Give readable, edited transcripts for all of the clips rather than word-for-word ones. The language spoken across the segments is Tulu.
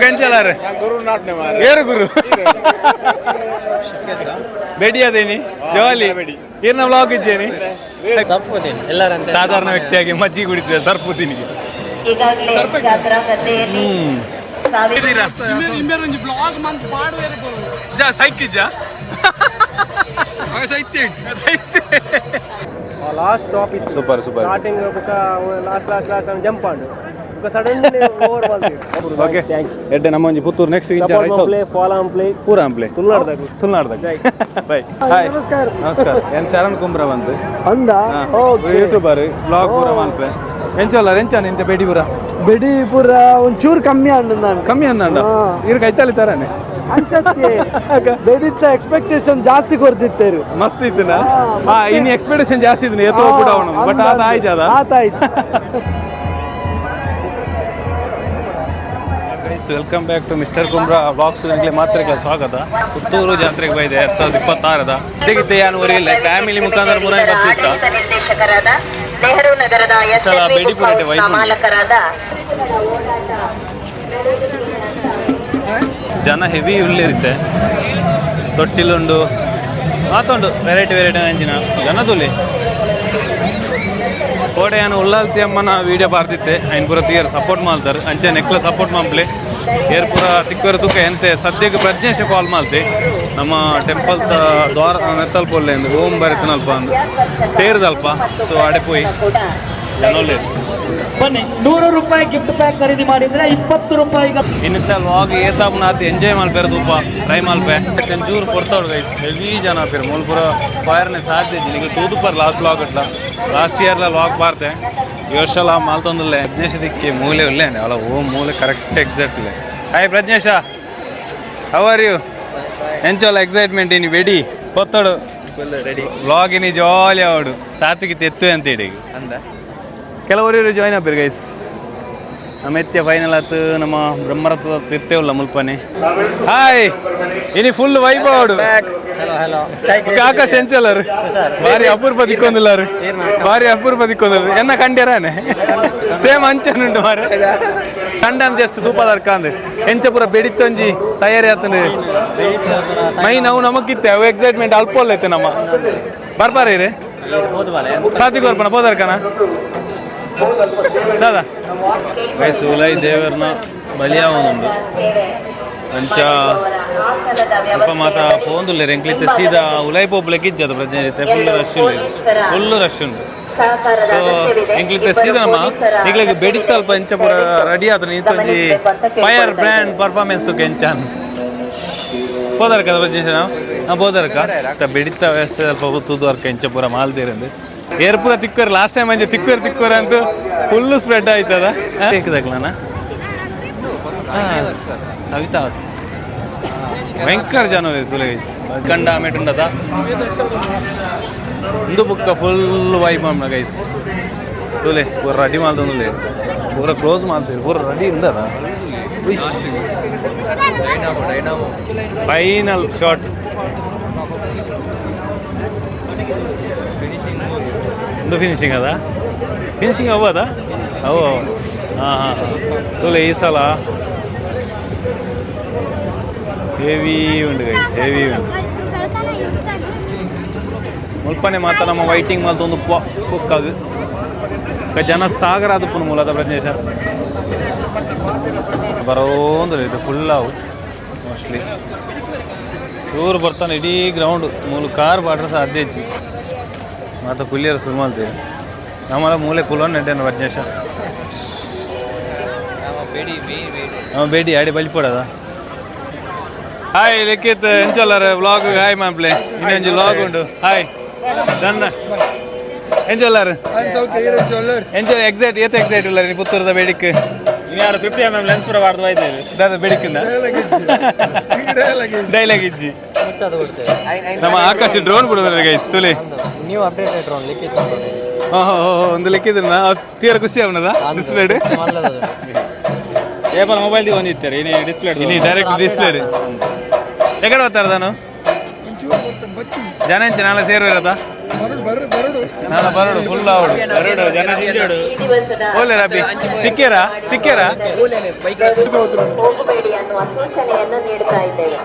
ಎಂಚಲಾರ ಏರು ಗುರು ಬೇಡಿ ಅದೇನಿ ಜವಾಲಿ ಏನ ವ್ಲಾಗ್ ಇದ್ದೇನೆ. ಸಾಧಾರಣ ವ್ಯಕ್ತಿಯಾಗಿ ಮಜ್ಜಿಗೆ ಕುಡಿತಿದೆ ಸರ್ಪುದ್ದೀನಿಗೆ. ಈಗಾಗಲೇ ಜಾತ್ರಾ ಗದ್ದೆಯಲ್ಲಿ ಸಾವಿರ ಜಾ ಸೈಕಿಜ. ಲಾಸ್ಟ್ ಟಾಪ್ ಇತ್ತು. Super super. ಸ್ಟಾರ್ಟಿಂಗ್ ಬೊಕ ಲಾಸ್ಟ್ ಲಾಸ್ಟ್ ಲಾಸ್ಟ್ ಜಂಪ್ ಆಂಡ್ ಬೊಕ ಸಡನ್ ಓವರ್ ಬಂತು. ಓಕೆ. Thank you. ಎಡ್ಡೆ ನಮ್ಮ ಒಂಜಿ Puttur next support play, follow on play. ಪೂರ ಅಂಪ್ಲೆ. ತುಳುನಾಡ್ದಾಗ. ತುಳುನಾಡ್ದಾಗ. ಬೈ, ಹಾಯ್. ನಮಸ್ಕಾರ. ನಮಸ್ಕಾರ, ಏನ್ ಚರಣ್ ಕುಂಬ್ರ ಬಂತು. ಅಂದ. ಯೂಟ್ಯೂಬರ್, ಬ್ಲಾಗ್ ಪೂರ ಮನ್ಪೆ. ಎಂಚಲ್ಲ ಎಂಚಾನ ಇಂತ ಬೇಡಿ ಪೂರ? ಬೆಡಿ ಪೂರ ಒಂಚೂರು ಕಮ್ಮಿ ಆಂಡ್ ನಾನು. ಕಮ್ಮಿ ಅನ್ನ ಇರ್ ಕೈತಾಲಿ ತರಾನೆ. ಅಂಚತ್ತೆ ಬೆಡಿತ ಎಕ್ಸ್ಪೆಕ್ಟೇಷನ್ ಜಾಸ್ತಿ ಕೊರ್ದಿತ್ತೇರು. ಮಸ್ತ್ ಇತ್ತನ. ಹಾ, ಇನ್ನು ಎಕ್ಸ್ಪೆಕ್ಟೇಷನ್ ಜಾಸ್ತಿ ಇತ್ತು ಎತ್ತೋ ಕೂಡ ಅವನು, ಬಟ್ ಆತ ಆಯ್ತು. ಆತಾಯ್ತು. Guys, welcome back to mister Kumbra vlogs. ನಿಮಗೆ ಮಾತ್ರ ಸ್ವಾಗತ. ಪುತ್ತೂರು ಜಾತ್ರೆಗೆ ಬೈದೆ 2026ದ ತೆಗಿತೆ ಯಾನು ಊರಿಲ್ಲ ಫ್ಯಾಮಿಲಿ ಮುಖಾಂತರ ಪೂರ ಬರ್ತಿತ್ತ. ಆಡಳಿತ ನಿರ್ದೇಶಕರಾದ ನೆಹರು ನಗರದ ಎಸ್ ಸಲ ಬೆಡಿಪುರಟೆ ವೈಭವ. ಮಾಲಕರಾದ ಜನ ಹೆವಿ ಉಳ್ಳಿರುತ್ತೆ. ತೊಟ್ಟಿಲುಂಡು, ಮಾತುಂಡು, ವೆರೈಟಿ ವೆರೈಟಿ ಅಂಚಿನ ಜನ ತುಲಿ. ಕೋಡೆಯಾನು ಉಲ್ಲಾಲ್ತಿ ಅಮ್ಮನ ವೀಡಿಯೋ ಬಾರ್ದಿತ್ತೆ. ಐನ್ ಪೂರ ತುಯರ್ ಸಪೋರ್ಟ್ ಮಾಡ್ತಾರೆ. ಅಂಚೆ ನೆಕ್ಲ ಸಪೋರ್ಟ್ ಮಾಡ್ಲಿ. ಏರ್ ಪೂರ ತಿಕ್ಕರು ತುಕ್ಕ ಎಂತೆ ಸದ್ಯಕ್ಕೆ ಪ್ರಜ್ಞೇಶ ಕಾಲ್ ಮಾಡ್ತಿ. ನಮ್ಮ ಟೆಂಪಲ್ ದ್ವಾರ ನೆತ್ತಲ್ಪ ಅಂದು ಓಂ ಬರಿತನಲ್ಪ ಅಂದು ತೇರ್ದಲ್ಪ. ಸೊ ಅಡೆ ಪೋಯಿ ಜನೊಲ್ಲೆ. ಬನ್ನಿ, 100 ರೂಪಾಯಿ ಗಿಫ್ಟ್ ಪ್ಯಾಕ್ ಖರೀದಿ ಮಾಡಿದ್ರೆ 20 ರೂಪಾಯಿ. ಇನ್ನಿತ್ತ ಲಾಗ್ ಏತಾಪ್ನ ಆತು ಎಂಜಾಯ್ ಮಲ್ಪೆರ ತೂಪ ಟ್ರೈ ಮಲ್ಪೆ. ಚೂರು ಕೊಡ್ತಾಳು ಗೈಸ್. ಹೆವಿ ಜನ ಆಪೇರು ಮೂಲ ಪೂರ ಫೈರ್ನೆ ಸಾಧ್ಯ ಇಜ್ಜಿ. ನಿಂಗೆ ತೂದುಪರ್ ಲಾಸ್ಟ್ ಲಾಗ್ ಇಟ್ಲ. ಲಾಸ್ಟ್ ಇಯರ್ಲ ಲಾಗ್ ಬಾರ್ತೆ, ಈ ವರ್ಷಲ ಮಾಲ್ತೊಂದುಲ್ಲೆ. ಪ್ರಜ್ಞೇಶ ದಿಕ್ಕಿ ಮೂಲೆ ಉಲ್ಲೆ ಅಲ್ಲ. ಓ ಮೂಲೆ ಕರೆಕ್ಟ್ ಎಕ್ಸಾಕ್ಟ್ ಇಲ್ಲ. Hi Prajnesha, how are you? ಎಂಚೋಲ ಎಕ್ಸೈಟ್ಮೆಂಟ್ ಇನಿ ಬೆಡಿ ಪೊತ್ತಡು? ರೆಡಿ. ವ್ಲಾಗ್ ಇನಿ ಜಾಲಿ ಅವಡು. ಸಾತ್ವಿಕ್ ಎತ್ತು ಅಂತ ಇಡೀ ಅಂದ. ಕೆಲವರು ಜಾಯ್ನ್ ಆಗ್ಬೇಕು ಗೈಸ್. ನಮ್ಮ ಎತ್ಯ ಫೈನಲ್ ಆತು. ನಮ್ಮ ಬ್ರಹ್ಮರಥದ ತಿರ್ತೇವಲ್ಲ ಮುಲ್ಪನೆ. ಹಾಯ್, ಇನಿ ಫುಲ್ ವೈಬ್ ಅವಡು. Hello hello. ಆಕಾಶ ಎಂಚಲ್ಲರು? ಭಾರಿ ಅಪೂರ್ವ ದಿಕ್ಕೊಂದಿಲ್ಲಾರು, ಭಾರಿ ಅಪೂರ್ವ ದಿಕ್ಕೊಂದಿಲ್ಲ. ಎನ್ನ ಕಂಡ್ಯರಾನೆ ಸೇಮ್ ಅಂಚನುಂಟು ಮಾರೆ. ಕಂಡನ್ ಜಸ್ಟ್ ತೂಪದ ಅಂದ್ ಎಂಚ ಪೂರ ಬೆಡಿತ್ತೊಂಜಿ ತಯಾರಿ ಆತಂದು. ಮೈ ನಾವು ನಮಕಿತ್ತೆ ಅವು ಎಕ್ಸೈಟ್ಮೆಂಟ್ ಅಲ್ಪ ಐತೆ. ನಮ್ಮ ಬರ್ಬಾರ ಇರಿ ಸಾತಿ ಕೊರ್ಪಣ ಪೋದರ್ಕನ ದಾದಾ. ಗೈಸ್, ಉಲೈ ದೇವರನ ಬಲಿಯಾವನುಂಡು. ಅಂಚ ಅಲ್ಪ ಮಾತ ಪೋಂದುಲ್ಲೆ ಎಂಕ್ಲಿತ್ತೆ ಸೀದಾ ಉಲೈ ಪೋಪುಲೆ ಕಿಜ್ಜದ ಪ್ರಜ್ಞೆ ಜೊತೆ. ಫುಲ್ ರಶ್ ಉಂಟು, ಫುಲ್ ರಶ್ ಉಂಟು. ಸಹಕಾರದ ಸೊ ಅಗತ್ಯವಿದೆ. ಎಂಕ್ಲಿತ್ತೆ ಇಬ್ಬರು ಸೀದಾ ನಮ್ಮ ಪೊಲೀಸರ ನಿಗ್ಲಿಗೆ ಬೆಡಿತ್ತ ಅಲ್ಪ ಎಂಚ ಪೂರ ರೆಡಿ ಆತ ನೀತೊಂಜಿ ಗಮನಿಸಬೇಕು ಅಂತ ಫೈರ್ ಕೇಳ್ಕೊಳ್ತಾ ಬ್ರ್ಯಾಂಡ್ ಇದ್ದೇನೆ. ಪರ್ಫಾರ್ಮೆನ್ಸ್ ಎಂಚಾನ್ ಪೋದರ್ಕ ಪ್ರಜ್ಞೇಶ ನಾವು ಪೋದರ್ಕ ಬೆಡಿತ್ತ ವ್ಯವಸ್ಥೆ ಅಲ್ಪ ತೂದುವರ್ಕ ಎಂಚ ಪೂರ ಮಾಲ್ದಿರಂದು. ಏರ್ ಪೂರ ತಿಕ್ಕೋರು. ಲಾಸ್ಟ್ ಟೈಮ್ ಅಂಚೆ ತಿಕ್ಕೋರು ತಿಕ್ಕೋರು ಅಂತ ಫುಲ್ ಸ್ಪ್ರೆಡ್ ಆಯ್ತದ. ದಾಕ್ಲನ ಸವಿತಾ ಭಯಂಕರ ಜನ ತುಲೆ ಕಂಡ ಆಮೇಟುಂಡದ. ಒಂದು ಬುಕ್ಕ ಫುಲ್ ವೈಬ್ ಮಾಡ ಗೈಸ್. ತುಲೆ ಪೂರ ರೆಡಿ ಮಾಡ್ದೊಂದುಲ್ಲೆ. ಪೂರ ಕ್ಲೋಸ್ ಮಾಡ್ತೀರಿ. ಪೂರ ರೆಡಿ ಉಂಡದ. Final shot. ಒಂದು ಫಿನಿಶಿಂಗ್ ಅದ, ಫಿನಿಶಿಂಗ್ ಅವ ಅವು. ಹಾಂ ಹಾಂ ಹಾಂ ತುಲೆ ಈ ಸಲ ಹೆವಿ ಉಂಟು ಗೈಸ್, ಹೆವಿ ಉಂಟು. ಮುಲ್ಪನೆ ಮಾತ ನಮ್ಮ ವೈಟಿಂಗ್ ಮಲ್ತೊಂದು ಬುಕ್ಕಾಗು ಜನ ಸಾಗರ ಅದು ಪುನ ಮೂಲದ. ಪ್ರಜ್ಞೇಶ ಬರೋಂದ್ರೆ ಇದು ಫುಲ್ ಅವು ಮೋಸ್ಟ್ಲಿ ಚೂರು ಬರ್ತಾನೆ. ಇಡೀ ಗ್ರೌಂಡ್ ಮೂಲು ಕಾರ್ ಬಾಡ್ರೆ ಸಾಧ್ಯ ಇಜ್ಜಿ. ಮಾತ ಕುಲ್ಲಿಯರ ಶುರು ಮಾಡ್ತೀವಿ. ನಮ್ಮಲ್ಲ ಮೂಲೆ ಕುಲೋನ್ ನೆಡ್ಡೇನು ಪ್ರಜ್ಞೇಶ. ನಮ್ಮ ಬೇಡಿ ಆಡಿ ಬಲಿಪಡದ. ಹಾಯ್ ಲಿಖಿತ್, ಎಂಚೊಲ್ಲಾರ? ವ್ಲಾಗ್ ಹಾಯ್ ಮಾಂಪ್ಲೆ. ಇನ್ನೊಂಜಿ ವ್ಲಾಗ್ ಉಂಡು. ಹಾಯ್ ದನ್ನ, ಎಂಚೊಲ್ಲಾರ? ಎಂಚ ಎಕ್ಸೈಟ್ ಏತ ಎಕ್ಸೈಟ್ ಇಲ್ಲ ನೀ ಪುತ್ತೂರದ ಬೇಡಿಕ್? ಯಾರು 50 mm ಲೆನ್ಸ್ ಪೂರ ವಾರ್ದು ಹೋಯ್ತೇವೆ. ದಾದ ಬೇಡಿಕ್ಕಿಂದ ಡೈಲಾಗ್ ಇಜ್ಜಿ. ನಮ್ಮ ಆಕಾಶ ಡ್ರೋನ್ ಬಿಡೋದ್ರ ಗೈಸ್ ತುಲಿ. ನೀವು ಅಪ್ಡೇಟ್ ಡ್ರೋನ್ ಲಿಖಿತ್. ಹಾಂ ಹಾಂ ಒಂದು ಲೆಕ್ಕಿದ್ರ ತೀರ ಖುಷಿ ಅವನದ ಡಿಸ್ಪ್ಲೇ. ಏಪಲ್ ಮೊಬೈಲ್ the ಒಂದಿತ್ತಾರೆ ಇನಿ ಡಿಸ್ಪ್ಲೇ. ಇನಿ ಡೈರೆಕ್ಟ್ ಡಿಸ್ಪ್ಲೇ. ಎಕಡೆ ಬರ್ತಾರ ನಾನು? ಜನ ಎಂಚ ನಾಳೆ ಸೇರುವಿರದ ನಾಳೆ ಬರಡು ಫುಲ್ ಆವಡು. ಬರಡು ಜನ ಹಿಂಜೋಡು. ಈ ದಿವಸದ ಓಲೆ ರಬಿ ತಿಕ್ಕೇರಾ ತಿಕ್ಕೇರಾ? ಹೋಗಬೇಡಿ ಅನ್ನುವ ಸೂಚನೆಯನ್ನು ನೀಡ್ತಾ ಇದ್ದೇವೆ.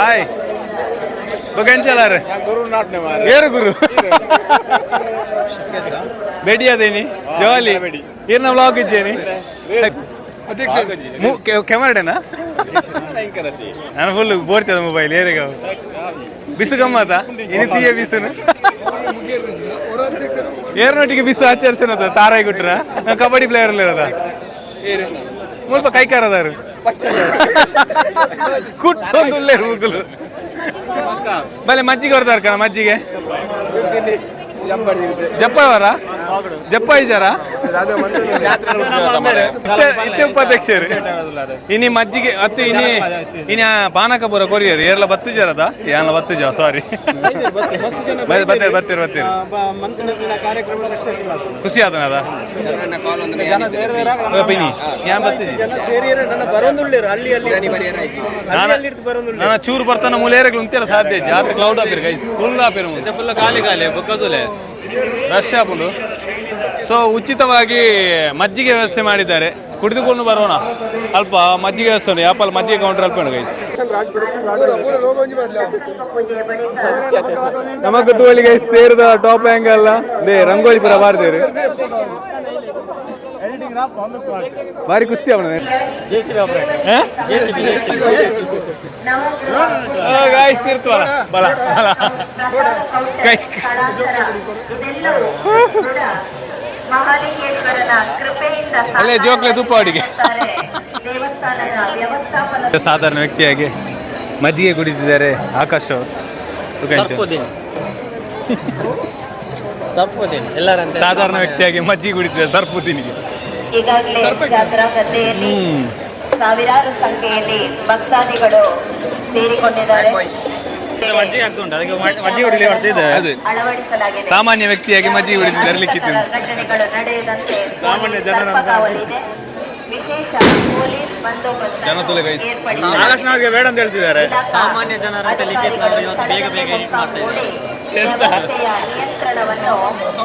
ಹಾಯ್ ಬೊಗಂಚಲಾರ ಏರು ಗುರು ಬೇಡಿ ಅದೇನಿ ಜವಾಲಿ ಏನ ವ್ಲಾಗ್ ಇದ್ದೇನೆ ಕೆಮರಡೆನಾ? ನಾನು ಫುಲ್ ಬೋರ್ಚದ ಮೊಬೈಲ್ ಏರಿಗ ಬಿಸು ಗಮ್ಮತ ಇನಿ ತೀಯ ಬಿಸುನು ಏರ್ನೊಟ್ಟಿಗೆ ಬಿಸು ಆಚರಿಸೋದ ತಾರಾಯಿ ಗುಟ್ರ. ನಾನು ಕಬಡ್ಡಿ ಪ್ಲೇಯರ್ ಇರೋದ ಮುಲ್ಪ ಕೈಕಾರದಾರು ಕುಟ್ಟೊಂದುಲ್ಲೇರು ಮುಗುಲು ಬಲೆ ಮಜ್ಜಿಗೆ ಹೊರತಾರ ಕಣ ಮಜ್ಜಿಗೆ ಜಪ್ಪ ಅವರ ಜಪ್ಪ ಇಜಾರ ಇತ್ತೆ ಉಪಾಧ್ಯಕ್ಷರು ಇನಿ ಮಜ್ಜಿಗೆ ಅತ್ತೆ ಇನಿ ಇನಿ ಪಾನಕ ಪೂರ ಕೊರಿಯರ್ ಏರ್ಲ ಬತ್ತು ಜರದ ಏನ್ಲ ಬತ್ತು ಜ ಸಾರಿ ಬತ್ತೀರಿ ಬತ್ತೀರಿ ಬತ್ತೀರಿ. ಕಾರ್ಯಕ್ರಮ ಸಕ್ಸಸ್. ಖುಷಿ ಆದನದ ಬಿನಿ ಯಾನ್ ಬತ್ತಿಜಿ. ಜನ ಸೇರಿಯರೆ ನನ್ನ ಬರೋದುಳ್ಳೇರು ಅಲ್ಲಿ ಅಲ್ಲಿ ನಾನು ಚೂರು ಬರ್ತಾನ ಮೂಲೇರೆಗಳು ಉಂತೆಲ್ಲ ಸಾಧ್ಯ ಜಾತ್ರೆ ಕ್ಲೌಡ್ ಆಪಿರ್ ಗೈಸ್ ಫುಲ್ ಆಪಿರ್. ಫುಲ್ ಖಾಲಿ ಖಾಲಿ ಬೊಕ್ಕದುಲೆ. ರಶ್ ಆಪುಂಡು. ಸೊ ಉಚಿತವಾಗಿ ಮಜ್ಜಿಗೆ ವ್ಯವಸ್ಥೆ ಮಾಡಿದ್ದಾರೆ, ಕುಡಿದುಕೊಂಡು ಬರೋಣ. ಅಲ್ಪ ಮಜ್ಜಿಗೆ ವ್ಯವಸ್ಥೆ ಉಂಟು ಯಾಪಲ್ ಮಜ್ಜಿಗೆ ಕೌಂಟರ್ ಅಲ್ಪ ಉಂಟು ಗೈಸ್. ಪೂಜೆಯ ಬಳಿಕ ನಮಗ್ ತೋಳಿ ಗೈಸ್ ತೇರದ ಟಾಪ್ ಆ್ಯಂಗಲ್ they rangoli ಪುರ ಬಾರ್ದೇರು ಭಾರಿ ಖುಷಿ ಅವನು. ಗಾಯ್ಸ್ ತೀರ್ತವಲ್ಲ ಬಲ ಬಲ ಪ್ರಸಾದ ಕೌಂಟರ್ ಕೈ ಸ್ಥಳಾಂತರ ಇದೆಲ್ಲವೂ ಕೂಡ ಮಹಾಲಿಂಗೇಶ್ವರನ ಕೃಪೆಯಿಂದ ಅಲ್ಲೇ ಜೋಕ್ಲೆ ತುಪ್ಪ ಅಡಿಗೆ. ಸಾಕಾರಗೊಳಿಸುತ್ತಾರೆ. ದೇವಸ್ಥಾನದ ವ್ಯವಸ್ಥಾಪನಾ ಸಾಧಾರಣ ವ್ಯಕ್ತಿಯಾಗಿ ಮಜ್ಜಿಗೆ ಕುಡಿತಿದ್ದಾರೆ ಆಕಾಶ್ ಅವರು. ಸರ್ಪುದೀನ್ ಎಲ್ಲರಂತೆ. ಸಾಧಾರಣ ವ್ಯಕ್ತಿಯಾಗಿ ಮಜ್ಜಿಗೆ ಕುಡಿತಿದ್ದಾರೆ ಸರ್ಪುದ್ದೀನಿಗೆ. ಈಗಾಗಲೇ ಜಾತ್ರಾ ಗದ್ದೆಯಲ್ಲಿ ಸಾವಿರಾರು ಸಂಖ್ಯೆಯಲ್ಲಿ ಭಕ್ತಾದಿಗಳು ಸೇರಿಕೊಂಡಿದ್ದಾರೆ. ಮಜ್ಜಿಗೆ ಆಗ್ತುಂಟು, ಅದಕ್ಕೆ ಮಜ್ಜಿಗೆ ಹೊಡಿಲಿ ಬರ್ತಿದೆ. ಅದೇ. ಅಳವಡಿಸಲಾಗಿದೆ. ಸಾಮಾನ್ಯ ವ್ಯಕ್ತಿಯಾಗಿ ಮಜ್ಜಿಗೆ ಕುಡಿತಿದ್ದಾರೆ ಲಿಖಿತ. ಘಟನೆಗಳು ನಡೆಯದಂತೆ ಸಾಮಾನ್ಯ ಜನರ ಸರ್ಪ ಕಾವಲಿದೆ. ವಿಶೇಷ ಪೊಲೀಸ್ ಬಂದೋಬಸ್ತ್ ಜನ ತುಲೆ guys. ಆಕಾಶ್ನವ್ರಿಗೆ ಬೇಡ ಅಂತ ಹೇಳ್ತಿದ್ದಾರೆ. ಸಾಮಾನ್ಯ ಜನರಂತೆ ಲಿಖಿತ್ ಇವತ್ತು ಬೇಗ ಬೇಗ ಎಡಿಟ್ ಮಾಡ್ತಾ ಇದ್ದಾರೆ. ನಿಯಂತ್ರಣವನ್ನು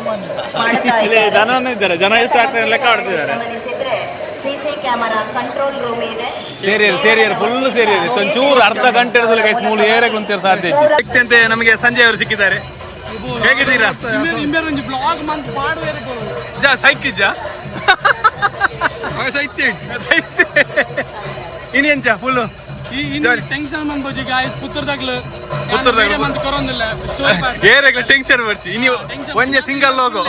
ಮಾಡ್ತಾ ಇಲ್ಲಿ ಇದ್ದಾರೆ. ದನನೂ ಇದ್ದಾರೆ, ಜನ ಎಷ್ಟು ಆಗ್ತಾರೆ ಲೆಕ್ಕ ಮಾಡ್ತಿದ್ದಾರೆ. ಗಮನಿಸಿದ್ರೆ ಸಿಸಿ ಕ್ಯಾಮೆರಾ ಕಂಟ್ರೋಲ್ ರೂಮ್ ಇದೆ. ಸೇರಿಯರು ಸೇರಿಯರು ಫುಲ್ ಸೇರಿಯರು ಒಂಚೂರು ಅರ್ಧ ಗಂಟೆ ಇರೋದಿಲ್ಲ ಗೈಸ್ ಮೂರು ಏರಕ್ಕೆ ಒಂತೇರು ಸಾಧ್ಯ ಹೆಚ್ಚು. ವ್ಯಕ್ತಿ ಅಂತೆ ನಮಗೆ ಸಂಜಯ್ ಅವರು ಸಿಕ್ಕಿದ್ದಾರೆ. ಹೇಗಿದ್ದೀರಾ? ಜಾ ಸೈಕಿಜ ಸೈತೆ ಇನಿ ಎಂಚ ಫುಲ್ ಟೆನ್ಷನ್ ಮಂದ್ ಗಾಯ್ಸ್ ಪುತ್ತೂರ್ದಾಗ್ಲು. ಪುತ್ತೂರ್ದಾಗ್ಲು. ಮಂತ್ ಕೊರೊಂದಿಲ್ಲ. ಏರೆಗ್ಲ ಟೆನ್ಷನ್ ಬರ್ಚಿ ಇನಿ ಒಂಜೆ ಸಿಂಗಲ್ ಲೋಗೋ.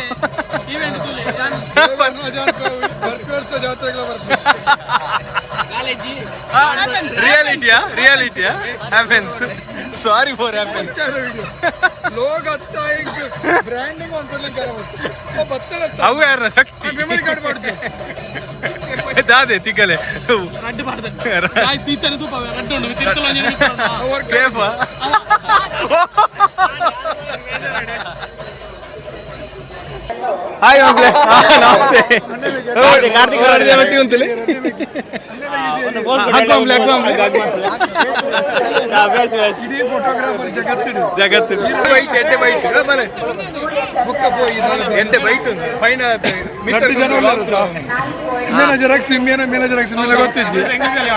ರಿಯಾಲಿಟಿಯಾ ರಿಯಾಲಿಟಿಯಾ happens sorry for happens. ಅವು ಯಾರ ಶಕ್ತಿ ದಾದೆ ತಿಕ್ಕಲೆ ರಡ್ಡು ಪಾಡ್ದೆ ಗಾಯ್ಸ್ ತೀತನೆ ತೂಪವೆ ರಡ್ಡು ಉಂಡು ತಿರ್ತಲ. ಸೇಫಾ? ಹಾಯ್ ಮಕ್ಳೇ, ನಮಸ್ತೆ. ಕಾರ್ತಿಕ್ ಉಂತಲಿ ಜಗತ್ತು ಬೈಟ್ ಎಡ್ಡೆ ಬೈಟ್ ಬಲೆ ಎಡ್ಡೆ ಬೈಟ್ ಉಂಟು ಫೈನಲ್. ನಟ್ಟು ಜನ ಉಳ್ಳಾರುತ್ತಾ? ಮೇನ ಜೆರಾಕ್ಸ್ ಮೇನ ಮೇನ ಜೆರಾಕ್ಸ್ ಮೇನ ಗೊತ್ತಿಜ್ಜಿ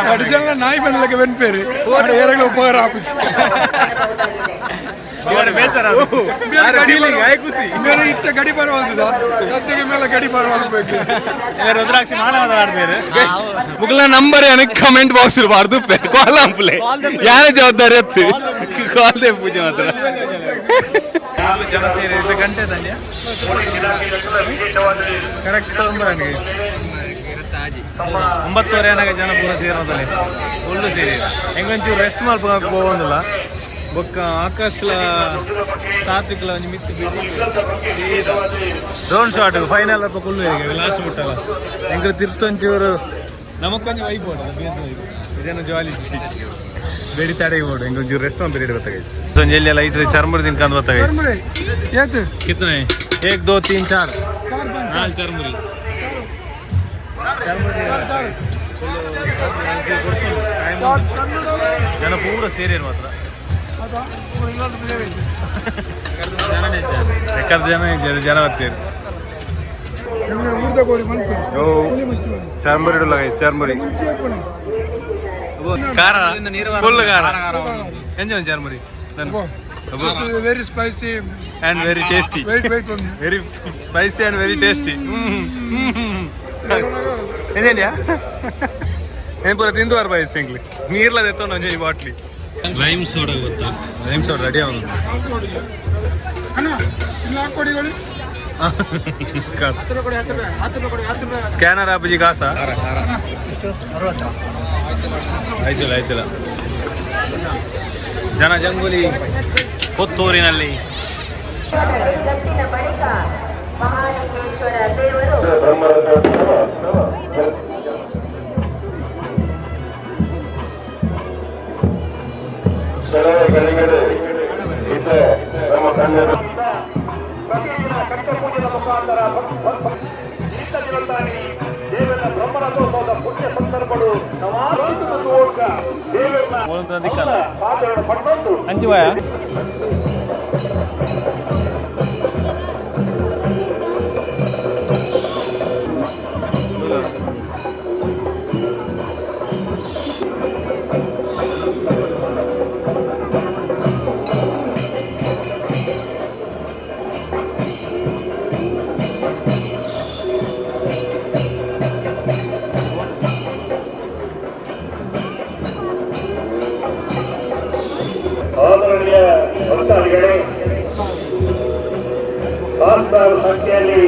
ನಟ್ಟು ಜನ ನಾಯಿ ಬಂದಲಕ್ಕೆ ಬೆನ್ಪೇರಿ ಏರಗಳ ಉಪಕಾರ ಆಪುಜಿ. ಇವರು ಬೇಸರ. ಖುಷಿ. ಮೇಲೆ ಇತ್ತ ಗಡಿ ಬರವಲ್ತದ ಸದ್ಯಕ್ಕೆ ಮೇಲೆ ಗಡಿ ಬರವಲ್ಬೇಕು. ರುದ್ರಾಕ್ಷಿ ಮಾನವ ಆಡ್ತಾರೆ. ಮುಗಲ ನಂಬರ್ ಏನಕ್ಕೆ ಕಮೆಂಟ್ ಬಾಕ್ಸ್ ಇರಬಾರ್ದು ಕಾಲ್ ಅಂಪ್ಲೆ ಯಾರ ಜವಾಬ್ದಾರಿ ಹತ್ತು ಕಾಲ್ they ಪೂಜೆ ಮಾತ್ರ ಜನ ಸೇರಿ ಗಂಟೆ ಕರೆಕ್ಟ್ 9:30 ಏನಾಗ ಜನ ಪೂರ ಸೇರೋದಲ್ಲಿ ಫುಲ್ಲು ಸೇರಿ ಹೆಂಗೊಂಚೂರು ರೆಸ್ಟ್ ಮಲ್ಪ ಹೋಗೋದಿಲ್ಲ. ಬೊಕ್ಕ ಆಕಾಶ್ಲ ಸಾತ್ವಿಕ್ಲ ಒಂಜಿ ಮಿತ್ತು ಡ್ರೋನ್ ಶಾಟ್ ಫೈನಲ್ ಅಲ್ಪ ಕುಲ್ಲು ಲಾಸ್ಟ್ ಬಿಟ್ಟಲ್ಲ ಎಂಕಲ್ ತಿರ್ತೊಂಚೂರು ನಮಕ್ಕೊಂಜಿ ವೈಬ್ ಬೋಡು ಬೇಸ್ ವೈಬ್ ಇದೇನು ಜಾಲಿ ಬೇಡಿ ತಡೆ ಬೋಡು ಎಂಕೊಂಚೂರು ರೆಸ್ಟ್ ಮಾಡಿ ಪೀರಿಯಡ್ ಗೊತ್ತ ಗೈಸ್. ಒಂಜಿ ಎಲ್ಲ ಲೈಟ್ ಚರ್ಮುರಿ ತಿನ್ಕೊಂಡು ಗೊತ್ತ ಗೈಸ್. ಏತು? ಕಿತ್ತನೆ 1 2 3 4 4 ಚರ್ಮುರಿ ಜನ ಪೂರ ಸೇರಿರು ಮಾತ್ರ. ಎಕ್ಕದ ಜನ ಜನ ಜನ ಬತ್ತೀರಿ. ಓ, ಚಾರ್ಮುರಿ ಇಡಲ್ಲ ಗೈಸ್, ಚಾರ್ಮುರಿ. ಖಾರ, ಫುಲ್ ಖಾರ. ಎಂಜ charmuri? Very spicy and very tasty. Wait, wait. Very spicy and very tasty. ಎಂಜಂಡಿಯಾ ಏನು ಪೂರ ತಿಂದು ಬಾಯ್ ಸಿಂಗ್ಲಿ ನೀರ್ಲ ದೆತ್ತೊಂಡು ಒಂಜಿ bottle. Lime soda ಗೊತ್ತಾ? Lime soda ready ಅವನು. ಅಣ್ಣ, ಇಲ್ಲ, ಕೊಡಿಗಳು. ಸ್ಕ್ಯಾನರ್ ಆಪುಜಿ ಕಾಸ. ಆಯ್ತಿಲ್ಲ, ಆಯ್ತಿಲ್ಲ. ಜನ ಜಂಗುಲಿ ಪುತ್ತೂರಿನಲ್ಲಿ. ಗಟ್ಟಿನ ಬಳಿಕ ಮಹಾಲಿಂಗೇಶ್ವರ ದೇವರು ಅಂಚುವಾಯ. ಆದರಣೀಯ ಭಕ್ತಾದಿಗಳೇ, ಸಹಸ್ರಾರು ಸಂಖ್ಯೆಯಲ್ಲಿ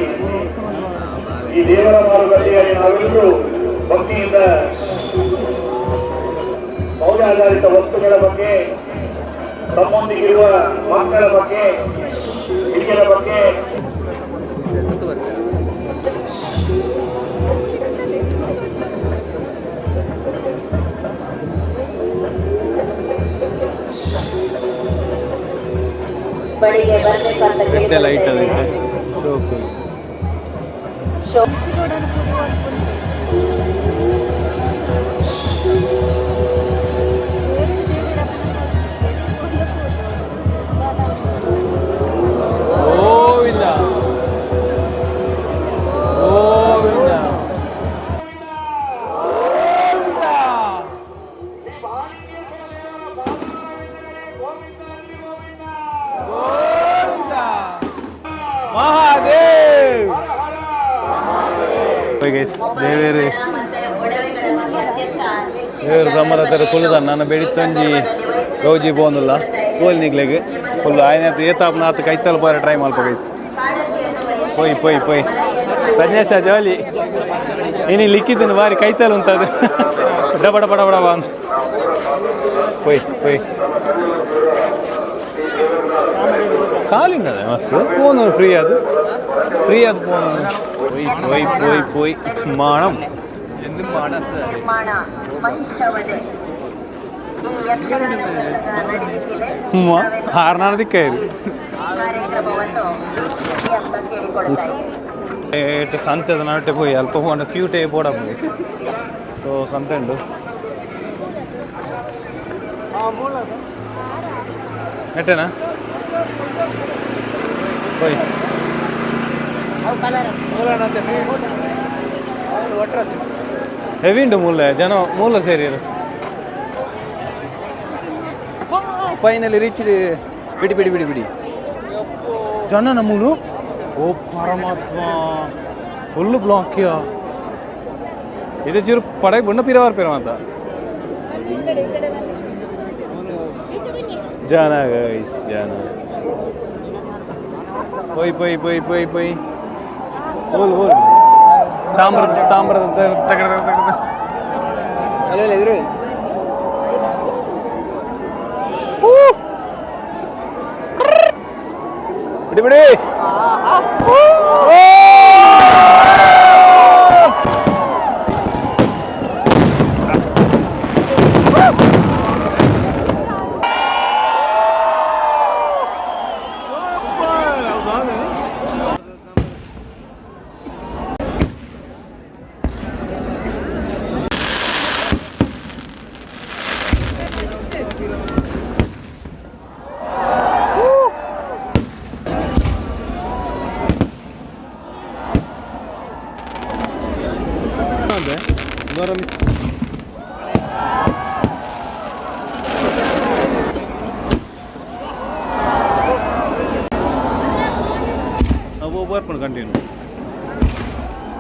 ಈ ದೇವರ ಮಾರುಕಟ್ಟೆಯಲ್ಲಿ ನಾವೆಲ್ಲರೂ ಭಕ್ತಿಯಿಂದ ಮೌಲ್ಯಾಧಾರಿತ ವಸ್ತುಗಳ ಬಗ್ಗೆ, ತಮ್ಮೊಂದಿಗಿರುವ ಮಕ್ಕಳ ಬಗ್ಗೆ, ಹಿರಿಯರ ಬಗ್ಗೆ ಬಳಿಗೆ ಬರಬೇಕಂತ ಎಡ್ಡೆ ಲೈಟ್ ಕೇಳಿಕೊಳ್ತಾ ಅದಕ್ಕೆ ಇದ್ದೇನೆ. ಗೋವಿಂದ ಗೋವಿಂದ. ಮಹಾದೇವ್ ದೇವೇರಿ. ಮತ್ತೆ ಒಡವೆಗಳ ಬಗ್ಗೆ ಅತ್ಯಂತ ಹೆಚ್ಚಿನ ದೇವರು ಬ್ರಹ್ಮರಥರ ಕುಲದ ನಾನು ಬೆಳಿತೊಂಜಿ ಗೌಜಿ ಪೋಂದುಲ್ಲ ತೋಲ್ ನಿಗ್ಲೆಗ್ ಫುಲ್ ಆಯ್ನ ಏತಾಪ್ನ ಆತ ಕೈತಲ್ ಪೋರೆ ಟ್ರೈ ಮಲ್ಪ ಗೈಸ್. ಕಾಳಜಿಯನ್ನು ವಹಿಸಿ ಪೋಯ್ ಪೋಯ್ ಪೋಯ್ ಪ್ರಜ್ಞೇಶ ಜಾಲಿ. ಇನಿ ಲಿಕ್ಕಿದ್ದನು ಬಾರಿ ಕೈತಲ್ ಉಂಟದು ಡಬ ಡಬ ಡಬ ಡಬ ಅಂತ. ಪೋಯ್ ಪೋಯ್ ಕಾಲಿಂದದೆ ಮಸ್ತ್ ಫೋನ್ ಫ್ರೀ ಅದು, ಫ್ರೀ ಅದು ಫೋನ್. ಪೋಯ್ ಪೋಯ್ ಪೋಯ್ ಪೋಯ್ ಮಾಣಂ. ನಿರ್ಮಾಣ ಮಹಿಷವಧೆ ಈ ಯಕ್ಷಗಾನ ಪ್ರಸಂಗ ನಡೆಯುತ್ತಿದೆ. ಆರ್ನಾರು ದಿಕ್ಕಾಯಿರಿ. ಕಾರ್ಯಕ್ರಮವನ್ನು ವೀಕ್ಷಿಸಿ ಅಂತ ಕೇಳಿಕೊಳ್ತಾ ಇದ್ದೇನೆ. ಏಟ್ ಸಂತೆದ ನಡುಟೆ ಪೋಯಿ ಅಲ್ಪ ಪೋಂಡ ಕ್ಯೂಟೇ ಪೋಡ ಸೊ ಸಂತೆ ಉಂಡು ಎಟ್ಟೆನಾ ಪೋಯ್. ಹೆವಿ ಉಂಡು ಮೂಲ ಜನ ಮೂಲ ಸೇರಿರು. Finally reach. ಬಿಡಿ ಬಿಡಿ ಬಿಡಿ ಬಿಡಿ. ಜನ ಮೂಲು. ಓ ಪರಮಾತ್ಮ, ಫುಲ್ ಬ್ಲಾಕ್. ಇದು ಚೂರು ಪಡೆ ಬಣ್ಣ ಪಿರವಾರ್ ಪಿರವ ಅಂತ ಜನ ಗೈಸ್ ಜನ. ಪೊಯ್ ಪೊಯ್ ಪೊಯ್ ಪೊಯ್ ಪೊಯ್ ಓಲ್ ಓಲ್ ತಾಮ್ರ ತಾಮ್ರದ ತಗಡ ತಗಡ. ಅಲ್ಲ, ಎದುರು. ಬಿಡಿ ಬಿಡಿ. ಅವು ಬರ್ಪುಂಡು continue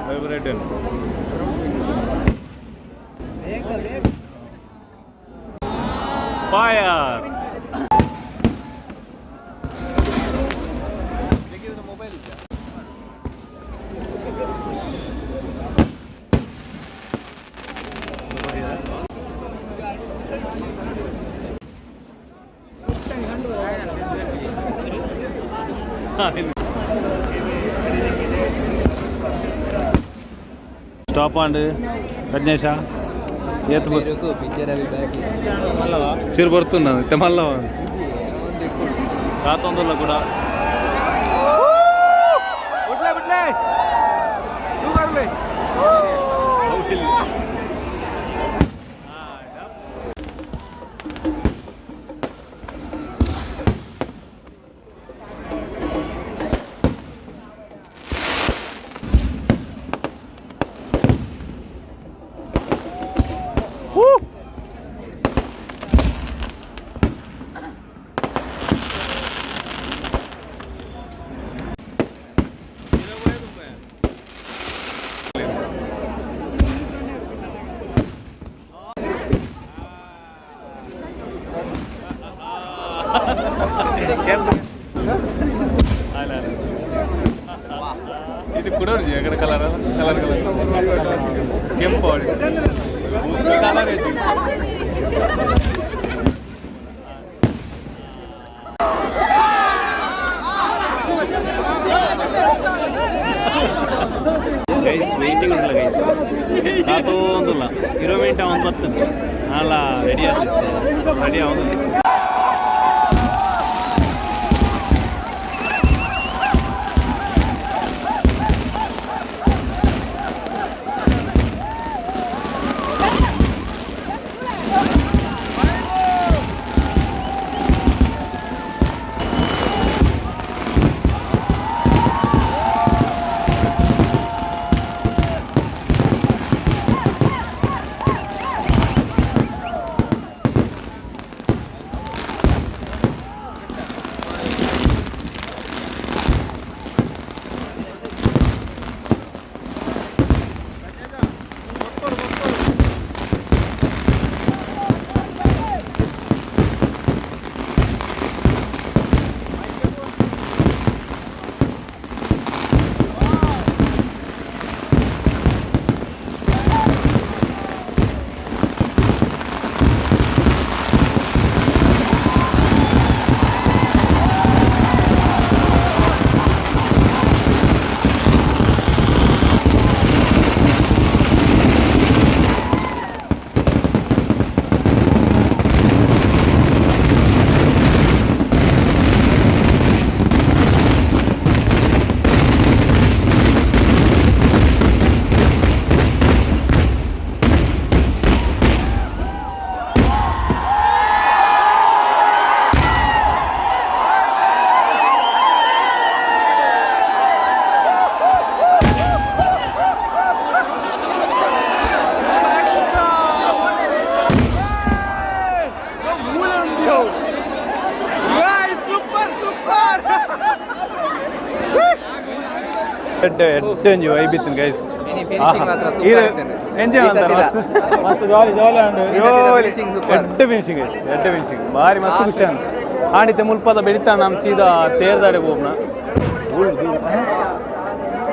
vibrate. Fire. Stop and ಪ್ರಜ್ಞೇಶ ಏತ್ ಚೂರು ಬರ್ತುಂಡು ಇತ್ತೆ ಮಲ್ಲವ ಕಾತೊಂದುಲ್ಲ ಕೂಡ. ಇದು ಕೂಡ ಎక్కడ colour colour colour ಕೆಂಪು colour. Guys waiting ಉಂಟಲ್ಲ ಗೈಸ್, ಕಾತೊಂದುಲ್ಲ 20 ಮಿನಿಟ್ ಒಂದು ಬರ್ತದೆ ಅಲ್ಲ. ರೆಡಿ ಆಗ್ತದೆ, ರೆಡಿ ಆವೊಂದು. ಎಡ್ಡೆ ಎಡ್ಡೆ ಒಂಜಿ ವೈಬ್ ಇತ್ತು ಗೈಸ್. ಎಂಜಾಯ್ ಮಸ್ತ್ ಜಾಲಿ ಜಾಲಿ ಉಂಡು. ಎಡ್ಡೆ ಫಿನಿಶಿಂಗ್ ಗೈಸ್, ಎಡ್ಡೆ ಫಿನಿಶಿಂಗ್, ಭಾರಿ ಮಸ್ತ್ ಖುಷಿ ಅಂದ. ಆಂಡಿತ್ತೆ ಮುಲ್ಪದ ಬೆಳಿತಾ ನಮ್ಮ ಸೀದಾ ತೇರ್ದಾಡೆ ಹೋಗ್ನ.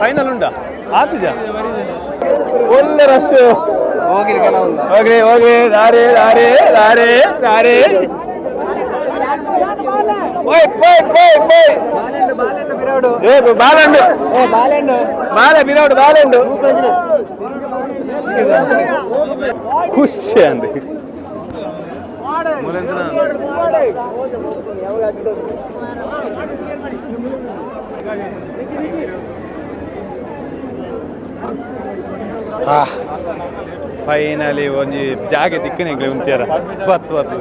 ಫೈನಲ್ ಉಂಡಾ ಆತುಜ ಒಳ್ಳೆ ರಶ್. ಹೋಗ್ರಿ ಹೋಗ್ರಿ, ದಾರಿ ದಾರಿ ದಾರಿ ದಾರಿ. ಓಯ್ ಪೋಯ್ ಪೋಯ್ ಪೋಯ್. ಏ ಬಾಲಂಡು ಬಾಲೆ ಬಿರೌಡು ಬಾಲಂಡು ಖುಷಿ ಅಂದೆ. ಫೈನಲಿ ಒಂಜಿ ಜಾಗೆ ತಿಕ್ಕನೆ ಉಂತಿಯಾರ ಬತ್ತು ಬತ್ತು.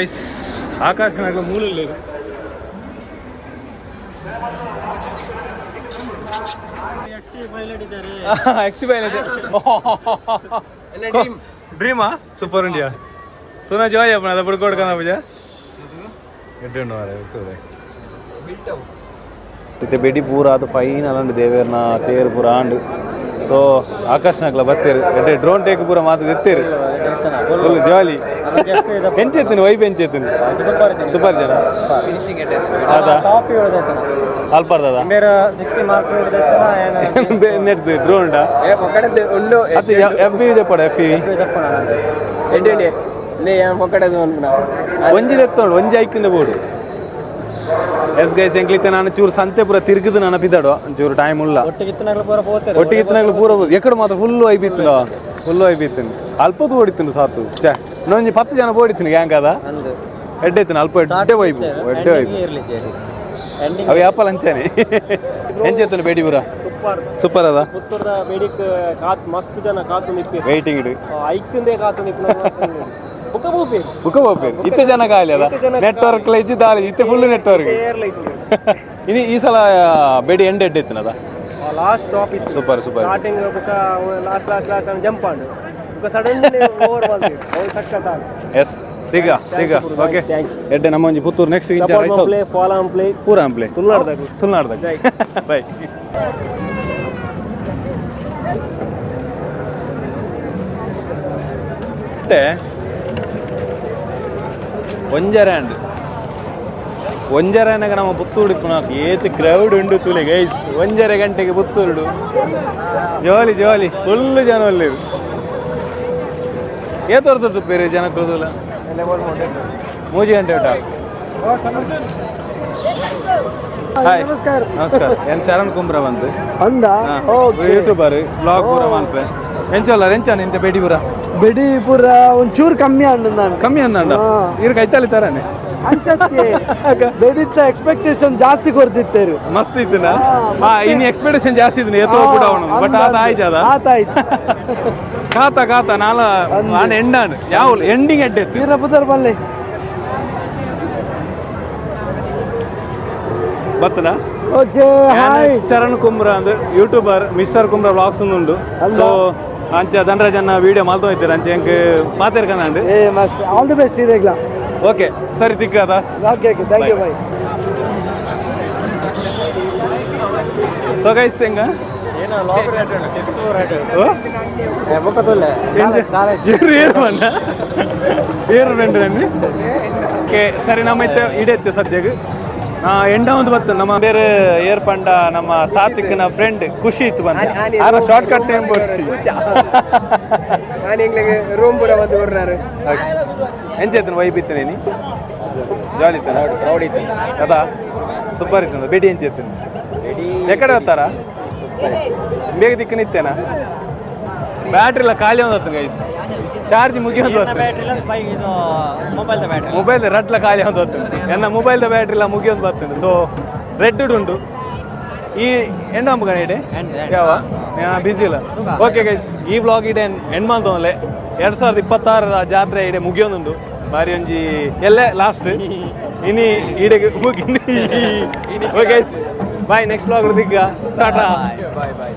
ಗೈಸ್ ಆಕಾಶನಾಗಲ ಮೂಲ ಎಕ್ಸಿ ಪೈಲಟ್ ಡ್ರೀಮಾ ಸೂಪರ್ ಇಂಡಿಯಾ ತುನ ಜಾಯ್ ಅಪ್ಪನ ಅದ ಬುಡ್ಕೋಡ್ ಕನ ಪೂಜಾ ಎಡ್ಡೆ ಮಾರೆ ಇತ್ತೆ ಬೆಡಿ ಪೂರ ಅದು ಫೈನಲ್ ಅಂಡ್ ದೇವೇರ್ನ ತೇರು ಪೂರ ಆಂಡ್ ಸೊ ಆಕಾಶನಾಗ್ಲ ಬತ್ತೇರು ಎಡ್ಡೆ ಡ್ರೋನ್ ಟೇಕ್ ಪೂರ ಮಾತು ಎತ್ತೇರು ಫುಲ್ ಜಾಲಿ ಎಂಚೆತ್ತಿನ ವೈಬ್ ಎಂಚೆತ್ತಿನ ಸೂಪರ್ ಜನ ಅದಾ ಅಲ್ಪರ್ದದ ನೆಟ್ ಡ್ರೋನ್ ಉಂಡು ಅದು ಎಫ್ ಬಿ ದೆಪ್ಪಡ ಎಫ್ ಇ ಒಂಜಿ ದೆತ್ತೋಡು ಒಂಜಿ ಐಕಿಂದ ಬೋಡು ಎಸ್ ಗೈಸ್ ಎಂಕ್ಲಿತ್ತೆ ನಾನು ಚೂರು ಸಂತೆ ಪೂರ ತಿರುಗಿದು ನಾನು ಪಿದಾಡು ಚೂರು ಟೈಮ್ ಉಲ್ಲ ಒಟ್ಟಿಗೆ ಇತ್ತನಾಗ್ಲು ಪೂರ ಎಕ್ಕಡ ಮಾತ್ರ ಫುಲ್ ವೈಬ್ ಇತ್ತು ಫುಲ್ ವೈಬ್ ಇತ್ತು ಅಲ್ಪ ಓಡಿತ್ತು ಸಾತು ಛೇ ಇನ್ನೊಂಜಿ 10 ಜನ ಓಡಿತ್ತು ಗ್ಯಾಂಗ್ ಅದ ಎಡ್ಡೆ ಇತ್ತು ಅಲ್ಪ ಎಡ್ಡೆ ವೈಬು ಎಡ್ಡೆ ವೈಬು ಅವು ಯಾಪಲ್ ಅಂಚಾನೆ ಎಂಚೆತ್ತನು ಬೇಡಿ ಪೂರ ಸೂಪರ್ ಸೂಪರ್ ಅದ ಪುತ್ತೂರ್ದ ಬೇಡಿಕ್ ಕಾತ್ ಮಸ್ತ್ ಜನ ಕಾತು ನಿಪ್ಪಿ ವೈಟಿಂಗ್ ಇಡು ಐಕ್ತಿಂದೇ ಕಾತು ನಿಪ್ಪಿನ ಬುಕ್ಕ ಬೂಪಿ ಬುಕ್ಕ ಹೋಗ್ಬೇಕು ಇತ್ತೆ ಜನ ಖಾಲಿ ಅದ ನೆಟ್ವರ್ಕ್ ಇಜ್ಜಿ ದಾಳಿ ಇತ್ತೆ ಫುಲ್ ನೆಟ್ವರ್ಕ್ ಇನಿ ಈ ಸಲ ಬೇಡಿ ಎಂಡ್ ಎಡ್ಡೆ ಇತ್ತು ಲಾಸ್ಟ್ ಟಾಪ್ ಇತ್ತು ಸೂಪರ್ ಸೂಪರ್ ಸ್ಟಾರ್ಟಿಂಗ್ ಬುಕ್ಕ ಲಾಸ್ಟ್ ಲಾಸ್ಟ್ ಲಾಸ್ಟ್ ಜಂಪ್ ಆಂಡ್ ಬುಕ್ಕ ಸಡನ್ ಓವರ್ ಬಂತು ಅವು ಸಖತ್ ಎಸ್ ತಿಗ ತಿಗ ಓಕೆ ಎಡ್ಡೆ ನಮ್ಮ ಒಂಜಿ ಪುತ್ತೂರು ನೆಕ್ಸ್ಟ್ ಇಂಚ ಪ್ಲೇ ಫಾಲೋ ಆನ್ ಪ್ಲೇ ಪೂರ ಆಂಪ್ಲೆ ತುಳುನಾಡ್ದಾಗ ತುಳುನಾಡ್ದಾಗ ಬೈ ಒಂಜರೆ ಅಂಡ್ ಒಂಜರೆ ಅನ್ನಗ ನಮ್ಮ ಪುತ್ತೂರು ಇಪ್ಪುನ ಏತ್ ಕ್ರೌಡ್ ಉಂಡು ತುಲೆ ಗೈಸ್ ಒಂಜರೆ ಗಂಟೆಗೆ ಪುತ್ತೂರುಡು ಜೋಲಿ ಜೋಲಿ ಫುಲ್ ಜನ ಅಲ್ಲಿ ಏತ್ ಬೇರೆ ಜನ ಕೃದುಲ ಮೂಜಿ ಗಂಟೆ ಊಟ. ಹಾಯ್ ನಮಸ್ಕಾರ. ನಮಸ್ಕಾರ ಏನ್ ಚರಣ್ ಕುಂಬ್ರ ಬಂತು ಅಂದ ಯೂಟ್ಯೂಬರ್ ಬ್ಲಾಗ್ ಪೂರ ಮನ್ಪೆ ಎಂಚಲ್ಲ ಎಂಚಾನ ಇಂತ ಬೇಡಿ ಪೂರ ಬೆಡಿ ಪೂರ ಒಂಚೂರು ಕಮ್ಮಿ ಅಂಡು ನಾನು ಕಮ್ಮಿ ಅಂದ ಇರ್ ಕೈತಾಲಿ ತರಾನೆ ಅಂಚತ್ತೆ ಬೆಡಿತ ಎಕ್ಸ್ಪೆಕ್ಟೇಷನ್ ಜಾಸ್ತಿ ಕೊರ್ದಿತ್ತೇರು ಮಸ್ತ್ ಇತ್ತಿನ ಹಾ ಇನ್ನು ಎಕ್ಸ್ಪೆಕ್ಟೇಷನ್ ಜಾಸ್ತಿ ಇದ್ದೀನಿ ಏತೋ ಕೂಡ ಅವನು ಬಟ್ ಆತ ಆಯ್ತು ಅದ ಆತ ಆಯ್ತು ಕಾತ ಕಾತ ನಾಲ ಆಂಡ್ ಎಂಡ್ ಆಂಡ್ ಯಾವ ಎಂಡಿಂಗ್ ಎಡ್ಡೆ ಇತ್ತು ವೀರ ಪುದರ್ ಬಲ್ಲೆ ಬತ್ತದ ಓಕೆ ಹಾಯ್ ಚರಣ್ ಕುಮ್ರ ಅಂದ್ರೆ ಯೂಟ್ಯೂಬರ್ ಮಿಸ್ಟರ್ ಕುಮ್ರ ವ್ಲಾಗ್ಸ್ ಉಂಡು ಸೊ ಅಂಚ ಧನರಾಜನ್ನ ವಿಡಿಯೋ ಮಾಲ್ತೋ ಇದ್ದೀರ ಅಂಚೆ ಎಂಕ್ ಮಾತಾಡ್ಕಂಡು ಏ ಮಸ್ತ್ ಆಲ್ the best ಇರೇಗ್ಲ ಓಕೆ ಸರಿ ತಿಕ್ಕ Das okay okay thank you bye so guys ಹೆಂಗ ಏರು ಏರು ಬಂದ ಏರು ರಂಡಿ ಓಕೆ ಸರಿ ನಮ್ಮ ಇತ್ತೆ ಇಡತ್ತೆ ಸದ್ಯಕ್ಕೆ ಎಂಡ ಒಂದು ಬತ್ತು ನಮ್ಮ ಬೇರೆ ಏರ್ ಪಂಡ ನಮ್ಮ ಸಾತ್ವಿಕ್ನ ಫ್ರೆಂಡ್ ಖುಷಿ ಇತ್ತು ಬಂದ ಆರ ಶಾರ್ಟ್ ಕಟ್ ಟೈಮ್ ಬರ್ಸಿ ನಾನು ಎಂಗ್ಲಿಗೆ ರೂಮ್ ಪೂರ ಬಂದು ಕೊಡ್ರಾರು ಎಂಚ ವೈಬ್ ಇತ್ತು ನೀನು ಜಾಲಿ ಇತ್ತು ಕ್ರೌಡ್ ಇತ್ತು ಅದಾ ಸೂಪರ್ ಇತ್ತು ಬೇಡಿ ಎಂಚ ಇತ್ತು ಎಕಡೆ ಹೋಗ್ತಾರ ಬೇಗ ದಿಕ್ಕು ನಿತ್ತೇನಾ ಬ್ಯಾಟ್ರಿ ಎಲ್ಲ ಖಾಲಿ ಒಂದು ಗೈಸ್ ಚಾರ್ಜ್ ಮುಗಿಯೋದು ಇದು ಮೊಬೈಲ್ ಬ್ಯಾಟ್ರಿ ಮೊಬೈಲ್ ರಡ್ಲ ಖಾಲಿ ಒಂದು ಬರ್ತದೆ ಎನ್ನ ಮೊಬೈಲ್ದ ಬ್ಯಾಟ್ರಿ ಎಲ್ಲ ಮುಗಿಯೋದು ಬರ್ತದೆ ಸೊ ರೆಡ್ ಉಂಟು ಈ ಎಂಡ್ ಅಂಬ ಇಡೆ ಯಾವ ಬಿಸಿ ಇಲ್ಲ ಓಕೆ ಗೈಸ್ ಈ ವ್ಲಾಗ್ ಇಡೆ ಎಂಡ್ ಮಾಡ್ತವಲ್ಲೇ 2026ರ ಜಾತ್ರೆ ಇಡೆ ಮುಗಿಯೋದುಂಡು ಬಾರಿ ಒಂಜಿ ಎಲ್ಲೇ ಲಾಸ್ಟ್ ಇನಿ ಈಡೆಗೆ ಮುಗಿ okay guys bye next vlog ದಿಕ್ಕ ಟಾಟಾ ಬಾಯ್ ಬಾಯ್.